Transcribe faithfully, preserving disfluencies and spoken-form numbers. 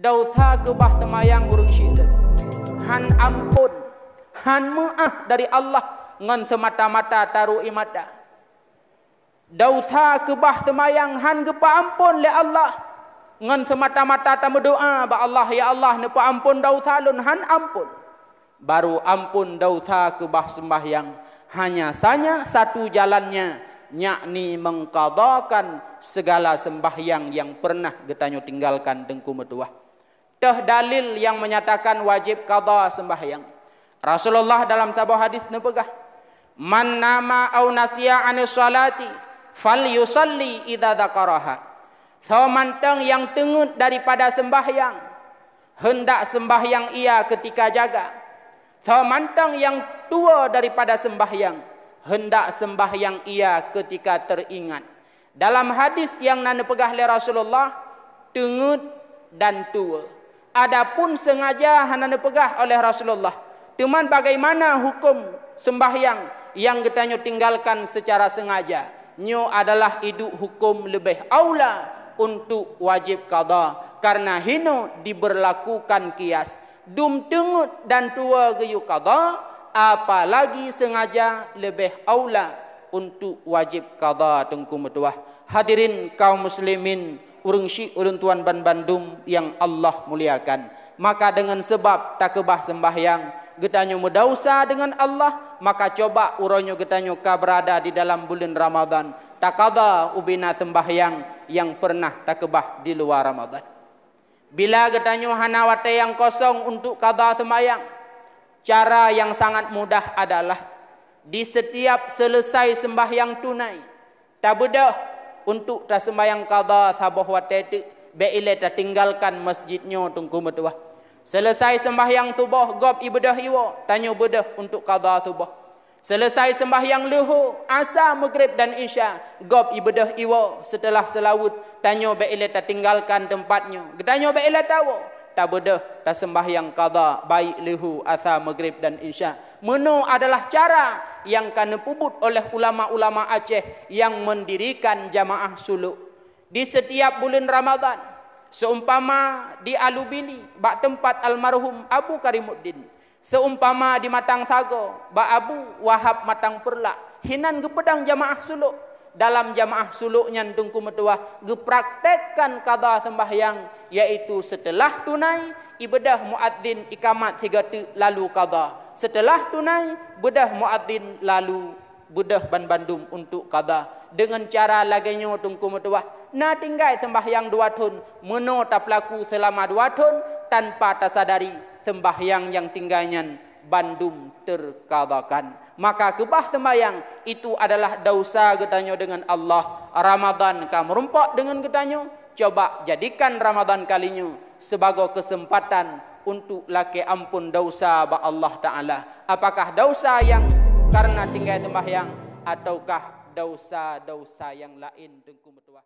Dausa keubah seumayang ureuëng syiek lôn, han ampôn, han meuáh dari Allah ngon seumata-mata taroe mata. Dausa keubah seumayang han geupeuampôn lé Allah ngon seumata-mata tameudoá bak Allah, "Ya Allah, neupeuampôn dausa lôn," han ampôn. Baru ampôn dausa keubah seumbahyang, hanya sanya satu jalannya, yakni mengqadhakan segala seumbahyang yang pernah geutanyoe tinggalkan, Teungku meutuwah. Teuh dalil yang menyatakan wajib qadha seumbahyang. Rasulullah dalam saboh hadis neupeugah, "Man nama au nasiya anis salati, falyusalli idza dzakaraha." Soe mantong nyang teungeut daripada seumbahyang, hendak seumbahyang ia keutika jaga. Soe mantong nyang tuwoe daripada seumbahyang, hendak seumbahyang ia keutika teuingat. Dalam hadis nyang na neupeugah lé Rasulullah, teungeut dan tuwoe. Adapun sengaja hana neupeugah oleh Rasulullah. Teuma bagaimana huköm seumbahyang nyang geutanyoe tinggalkan seucara sengaja? Nyoe adalah iduek huköm leubeh aula untuk wajib qadha, karena hino diberlakukan kias. Dum teungeut dan tuwoe geuyue qadha, apalagi sengaja, leubeh aula untuk wajib qadha, Teungku meutuwah. Hadirin kaum muslimin, ureuëng syiek ulôn tuan banbandum nyang Allah muliakan. Maka deungon seubab takeubah seumbahyang, geutanyoe meudausa deungon Allah, maka coba uroe nyoe geutanyoe ka beurada di dalam buleuen Ramadhan, taqadha ubena seumbahyang nyang pernah takeubah di luwa Ramadhan. Bila geutanyoe hana watée nyang kosong untuk qadha seumbahyang, cara nyang sangat mudah adalah di setiap seuleusai seumbahyang tunai, tabeudôh untuk taseumbahyang qadha saboh watée teuk, bék ilée tatinggalkan masjid nyoe, Teungku meutuwah. Seuleusai seumbahyang suboh gob ibeudôh iwoe, tanyoe beudôh untuk qadha suboh. Seuleusai seumbahyang leuhô, asa, meugreb dan isya, gob ibeudôh iwoe, seuteulah seulaweuet, tanyoe bék ilée tatinggalkan teumpat nyoe, geutanyoe bék ilée tawoe, tabeudôh taseumbahyang qadha, baik leuhô, asa, meugreb dan isya. Meunoe adalah cara nyang ka neupeubuet oleh ulama-ulama Aceh nyang meundirikan jamaah suluk. Di setiap buleuen Ramadhan, seumpama di Alubili bak teumpat almarhum Abu Karimuddin, seumpama di Matang Sagoe bak Abu Wahab Matang Peureulak, hinan geupeudong jamaah suluk. Dalam jamaah suluk nyan, Teungku meutuwah, geupraktekkan qadha seumbahyang, yaitu seuteulah tunai, ibeudôh muadzin ikamat sigoe teuk lalu qadha. Seuteulah tunai, beudôh muadzin lalu beudôh banbandum untuk qadha. Deungon cara lagée nyoe, Teungku meutuwah, na tinggai seumbahyang dua thon, meunoe tapeulaku seulama dua thon tanpa tasadari seumbahyang nyang tinggai nyan bandum teuqadhakan. Maka keubah seumbahyang itu adalah dausa geutanyoe deungon Allah. Ramadhan ka meurumpok deungon geutanyoe, coba jadikan Ramadhan kali nyoe sibagoe keuseumpatan untuk lakée ampôn dausa bak Allah Taala. Apakah dausa nyang kareuna tinggai seumbahyang, ataukah dausa-dausa nyang laén, Teungku meutuwah?